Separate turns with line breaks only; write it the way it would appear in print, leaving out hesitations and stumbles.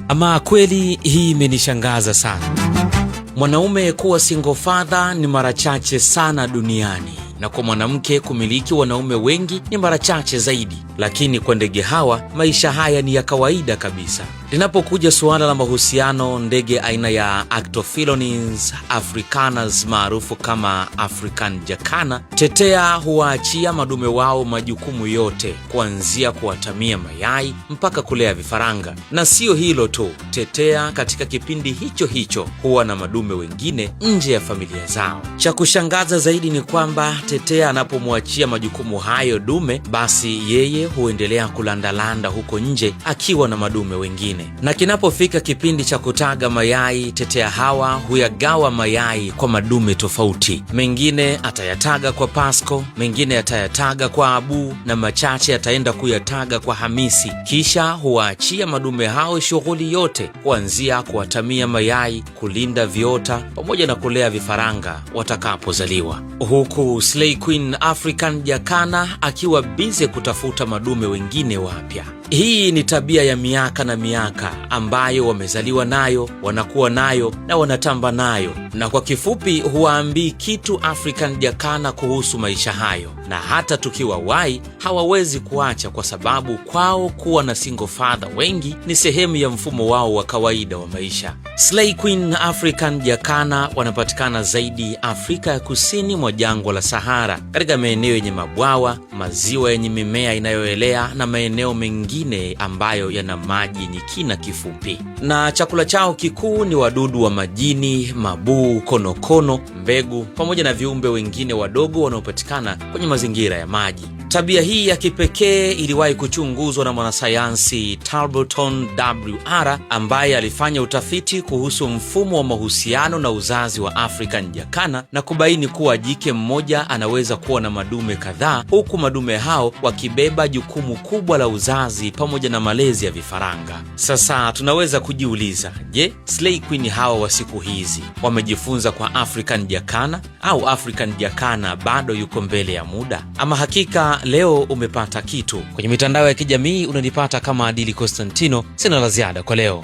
Ama kweli hii imenishangaza sana. Mwanaume kuwa single father ni mara chache sana duniani, na kwa mwanamke kumiliki wanaume wengi ni mara chache zaidi, lakini kwa ndege hawa maisha haya ni ya kawaida kabisa. Linapokuja suala la mahusiano, ndege aina ya Actophilornis africanus maarufu kama African jacana tetea huwaachia madume wao majukumu yote, kuanzia kuwatamia mayai mpaka kulea vifaranga. Na siyo hilo tu, tetea katika kipindi hicho hicho huwa na madume wengine nje ya familia zao. Cha kushangaza zaidi ni kwamba tetea anapomwachia majukumu hayo dume, basi yeye huendelea kulandalanda huko nje akiwa na madume wengine. Na kinapofika kipindi cha kutaga mayai, tetea hawa huyagawa mayai kwa madume tofauti. Mengine atayataga kwa Pasco, mengine atayataga kwa Abu na machache ataenda kuyataga kwa Hamisi. Kisha huwaachia madume hao shughuli yote, kuanzia kuwatamia mayai, kulinda viota pamoja na kulea vifaranga watakapozaliwa, huku Slay Queen African Jacana akiwa bize kutafuta madume wengine wapya. Hii ni tabia ya miaka na miaka ambayo wamezaliwa nayo, wanakuwa nayo na wanatamba nayo, na kwa kifupi huwaambii kitu African Jacana kuhusu maisha hayo, na hata tukiwa wai hawawezi kuacha, kwa sababu kwao kuwa na single father wengi ni sehemu ya mfumo wao wa kawaida wa maisha. Slay Queen African Jacana wanapatikana zaidi Afrika ya kusini mwa jangwa la Sahara, katika maeneo yenye mabwawa, maziwa yenye mimea inayoelea na maeneo mengine ambayo yana maji yenye kina kifupi. Na chakula chao kikuu ni wadudu wa majini, mabuu, konokono, mbegu pamoja na viumbe wengine wadogo wanaopatikana kwenye mazingira ya maji. Tabia hii ya kipekee iliwahi kuchunguzwa na mwanasayansi Tarboton WR ambaye alifanya utafiti kuhusu mfumo wa mahusiano na uzazi wa African Jacana na kubaini kuwa jike mmoja anaweza kuwa na madume kadhaa, huku madume hao wakibeba jukumu kubwa la uzazi pamoja na malezi ya vifaranga. Sasa tunaweza kujiuliza, je, Slay Queen hawa wa siku hizi wamejifunza kwa African Jacana au African Jacana bado yuko mbele ya muda? Ama hakika leo umepata kitu. Kwenye mitandao ya kijamii unanipata kama Adili Constantino. Sina la ziada kwa leo.